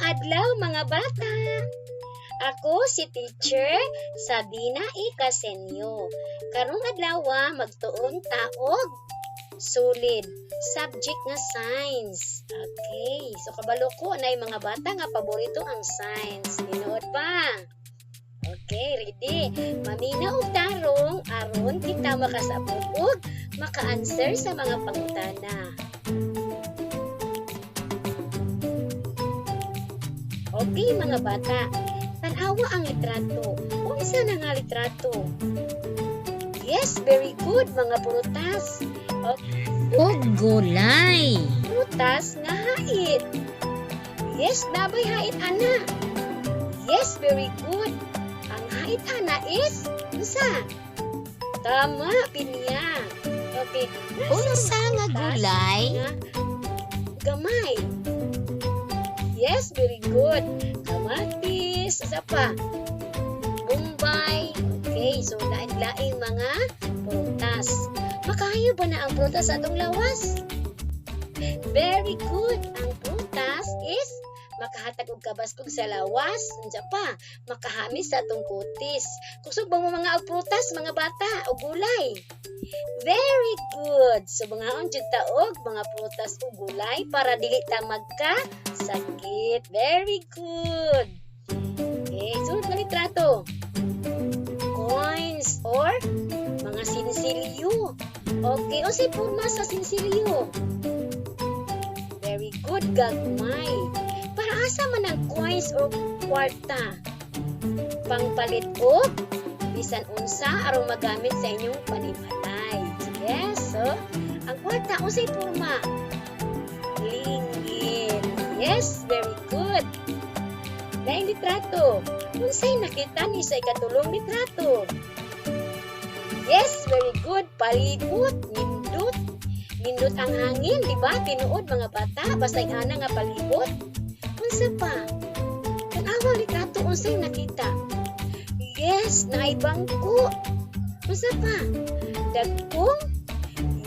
Adlaw, mga bata. Ako si Teacher Sabina E. Casenio. Karong adlaw, magtuon ta og sulid, subject nga science. Okay, so kabalo ko na mga bata nga paborito ang science. Tinuod ba? Okay, ready? Maminaw og tarong aron kita makasabot og maka-answer sa mga pangutana. Okay, mga bata, tan-awa ang litrato. Unsa na nga litrato? Yes, very good, mga prutas. Ug gulay. Prutas nga hait. Yes, nabay hait ana. Yes, very good. Ang hait ana is unsa? Tama, pinya. Okay. Nasa Unsa nga prutas gulay? nga gamay. Yes, very good. Kamatis, isa pa. Bombay. Okay, so lain-laing mga prutas. Makahayo ba na ang prutas sa atong lawas? Very good. Ang prutas is makahatag og kabaskog sa lawas, unsa pa, makahamis sa atong kutis. Kusog ba mo mga og prutas, mga bata, o gulay? Very good. So mangaon jud ta og mga prutas ug gulay para dili ta magka sakit. Very good. Okay, sunod na litrato. Coins or mga sinsilyo. Okay, unsay porma sa sinsilyo? Very good, gagmay. Para asa man ang coins o kwarta? Pangpalit og bisan unsa aron magamit sa inyong panimalay. Yes, so ang kwarta, unsay porma? Lingin. Yes, very good. Laing litrato. Unsay nakita ni sa ikatulong litrato? Yes, very good. Palibot, nindot. Nindot ang hangin, di ba? Tinuod, mga bata, basta ana nga palibot. Unsa pa? Tan-awa litrato, unsay nakita? Yes, naay bangko. Unsa pa? Dagkong.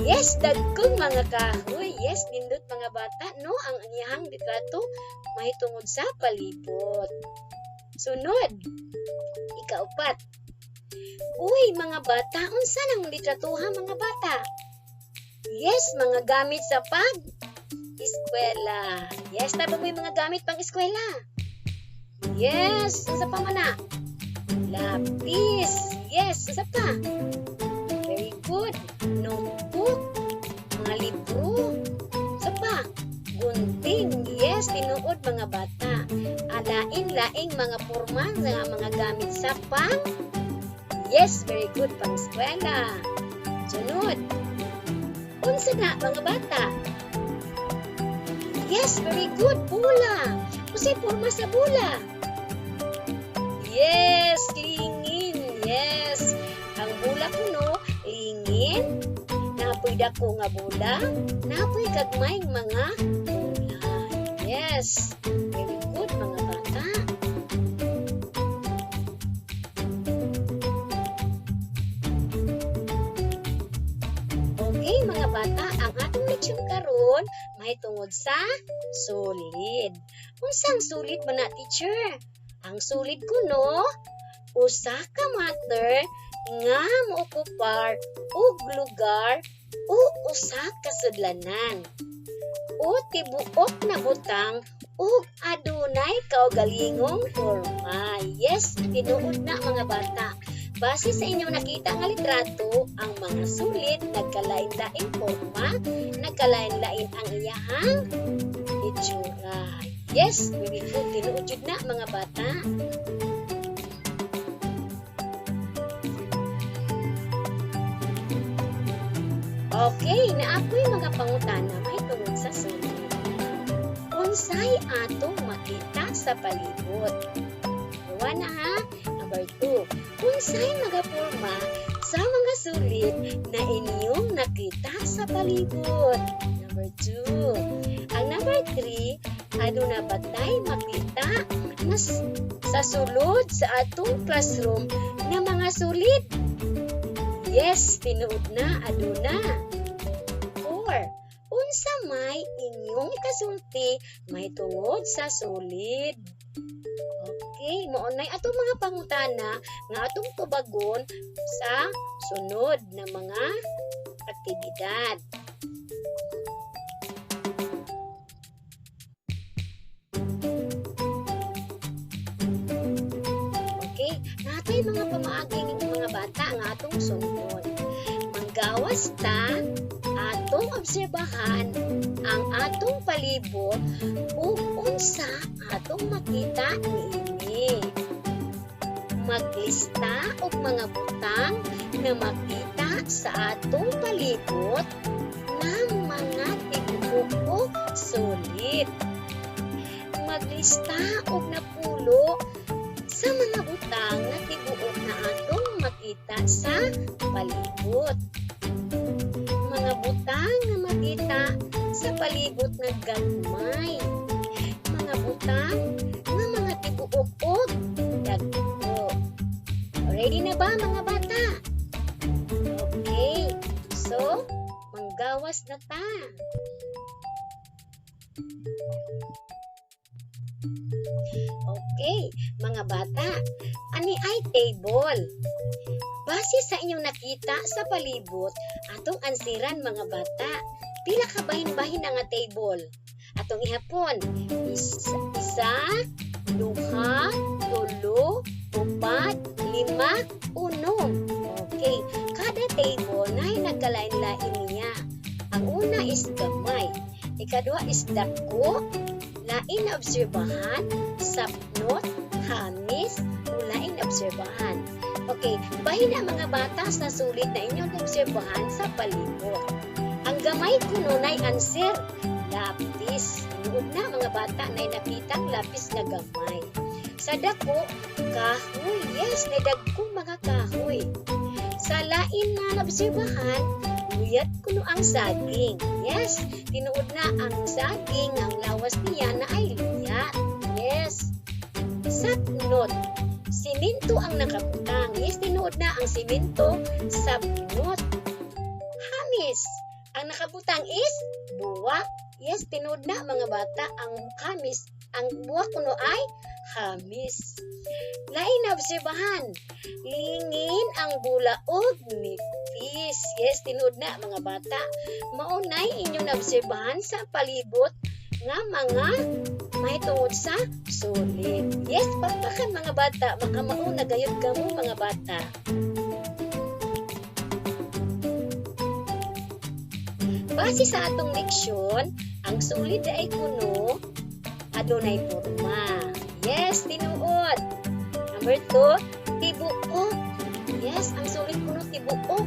Yes, dagkong mga kahoy. Yes, nindot, mga bata, no? Ang iyahang litrato mahitungod sa palibot. Sunod, ikaupat. Uy, mga bata, unsa nang litratuha, mga bata? Yes, mga gamit sa pag eskwela. Yes, taba mo yung mga gamit pang eskwela. Yes, unsa pa man na? Lapis. Yes, unsa pa? Very good. Notebook, mga libro. Unsa pa? Gunting. Yes, tinuod, mga bata. Alain-laing mga porma nga mga gamit sa pang. Yes, very good, pang eskwela. Sunod. Unsa na, mga bata? Yes, very good. Bola. Unsay porma sa bola? Yes, lingin. Yes. Ang bola kuno, lingin. Napoy dako nga bola. Napoy gagmayng mga bola. Yes. Very good, mga bata. Okay, mga bata, ang atong leksyon karon mahitungod sa sulid. Unsang sulid man na, teacher? Ang sulid kuno, usa ka matter nga mookupar og lugar o usa ka sudlanan o tibuok na butang ug adunay kaugalingong porma. Yes, tinuod na, mga bata. Base sa inyong nakita nga litrato, ang mga sulid nagkalain-lain porma, nagkalain-lain ang iyahang itsura. Yes, very good. Tinuod jud na, mga bata. Okay, naapoy mga pangutana mahitungod sa sulid. Unsay atong makita sa palibot? One na ha. Number 2, unsay mga porma sa mga sulid na inyong nakita sa palibot? Number 2. Ang number 3, aduna ba tay makita na sa sulod sa atong classroom na mga sulid? Yes, tinuod na, aduna. 4. Unsa may inyong ikasulti mahitungod sa solid. Okay, mao nay atong mga pangutana nga atong tubagon sa sunod na mga aktibidad. Okay, natay mga pamaagi mga bata nga atong sundon. Manggawas ta, atong obserbahan ang atong palibot ug unsa atong makita niini. Maglista og mga butang na makita sa atong palibot na mga tibuok o solid. Maglista og napulo sa mga butang na tibuok na atong makita sa palibot. Mga butang na makita sa palibot na gagmay. Mga butang nga mga tibuok og dagko. Ready na ba, mga bata? Okay. So, manggawas na ta. Okay, mga bata, ani ay table. Base sa inyong nakita sa palibot, atong ansiran, mga bata. Pila ka bahin-bahin ang table? Atong ihapon, isa, isa, duha, tulo, upat, lima, unom. Okay, kada table na nagkalain-lain niya. Ang una is gamay, ikaduha is dako, lain na obserbahan, sapnot, hamis, o lain na obserbahan. Okay, bahin na, mga bata, sa sulit na inyong obserbahan sa palibot. Ang gamay kuno nay answer, lapis. Tinuod na, mga bata, nay nakitang lapis nga gamay. Sa dako, kahoy. Yes, nay dagko mga kahoy. Sa lain na naobserbahan, luyat kuno ang saging. Yes, tinuod na ang saging, ang lawas niya na ay luyat. Yes. Sapnot, simento ang nakabutang. Yes, tinuod na ang simento, sapnot. Hamis, ang nakabutang is buwak. Yes, tinuod na, mga bata, ang hamis, ang buwak kuno ay hamis. Lain na obserbahan, lingin ang bulaog nipis. Yes, tinuod na, mga bata. Maunay inyong naobserbahan sa palibot nga mga mahitungod sa solid. Yes, pakpakan, mga bata, makamauna gayud kamo, mga bata. Base sa atong leksyon, ang solid ay kuno adunay porma. Yes, tinuod. Number 2, tibuok. Yes, ang solid kuno tibuok.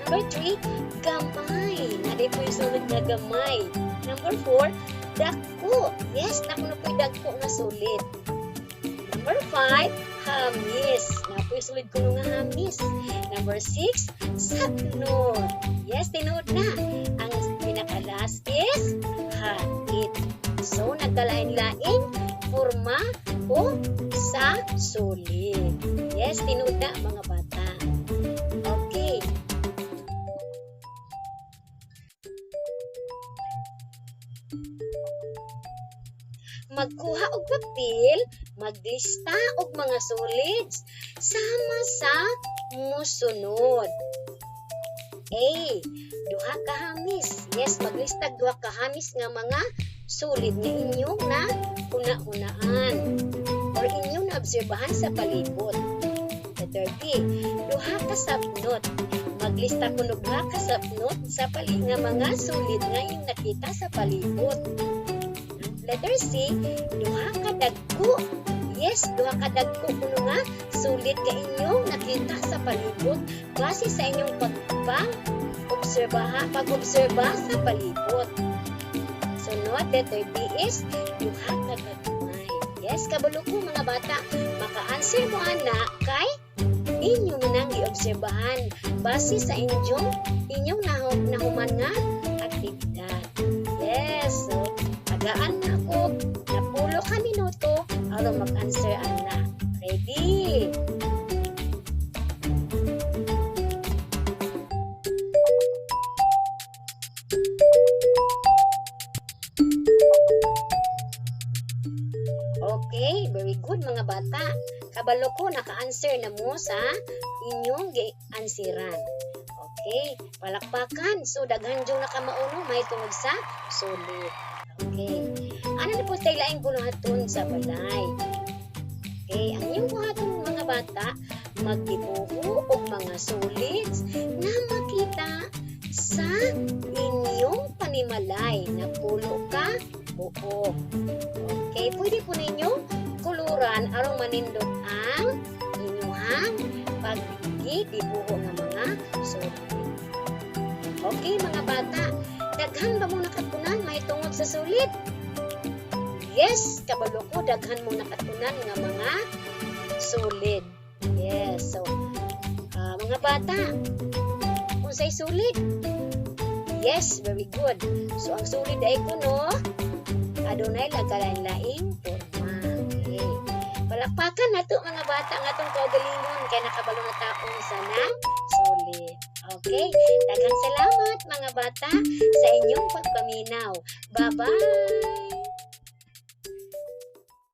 Number 3, gamay. Naa po'y solid nga gamay. Number 4, dako. Yes, naa kuno po'y dagko nga solid. Number 5, hamis. Naa po'y solid kuno nga hamis. Number 6, sapnot. Yes, tinuod na. Ang pinaka-last is hait. So, nagkalain-laing forma o sa solid. Yes, tinuod na, mga bata. Okay. Magkuha og papel, maglista og mga solids sama sa musunod. A. Duha ka hamis. Yes, maglista og duha ka hamis nga mga solid nga inyong na huna-hunaan or inyong naobserbahan sa palibot. Letter B. Duha ka sapnot. Maglista kuno duha ka sapnot sa pali nga mga solid nga inyong nakita sa palibot. Letter C, duha ka dagko. Yes, duha ka dagko kuno nga solid nga inyong nakita sa palibot base sa inyong pagpang obserbaha, pag-obserba sa palibot. Sunod, letter D is duha ka gagmay. Yes, kabalo ko, mga bata, maka-answer mo ana kay inyo na nang giobserbahan base sa inyong nahuman nga aktibidad. Yes, so tagaan na ako napulo ka minuto aron mag-answer ana. Ready? Kabalo ko naka-answer na mo sa inyong gi-answeran. Okay, palakpakan. So daghan jud nakamao, no, mahitungod sa sulit. Okay. Ana na po tay laing buhaton sa balay. Okay, ang inyong buhaton, mga bata, magdibuho og mga solids na makita sa inyong panimalay na 10 ka buok. Okay, pwede po ninyo kuluran aron manindot ang inyong paggidibuho ng mga solid. Okay, mga bata, daghan ba mo nakatunan mahitungod sa solid? Yes, kabalo ko daghan mo nakatunan nga mga solid. Yes, so mga bata, unsay solid? Yes, very good. So ang solid ay kuno adunay lagalain-laing porma. Okay. Palakpakan nato, mga bata, nga atong kaugalingon kay nakabalo na ta unsa nang solid. Okay, daghang salamat, mga bata, sa inyong pagpaminaw. Bye-bye.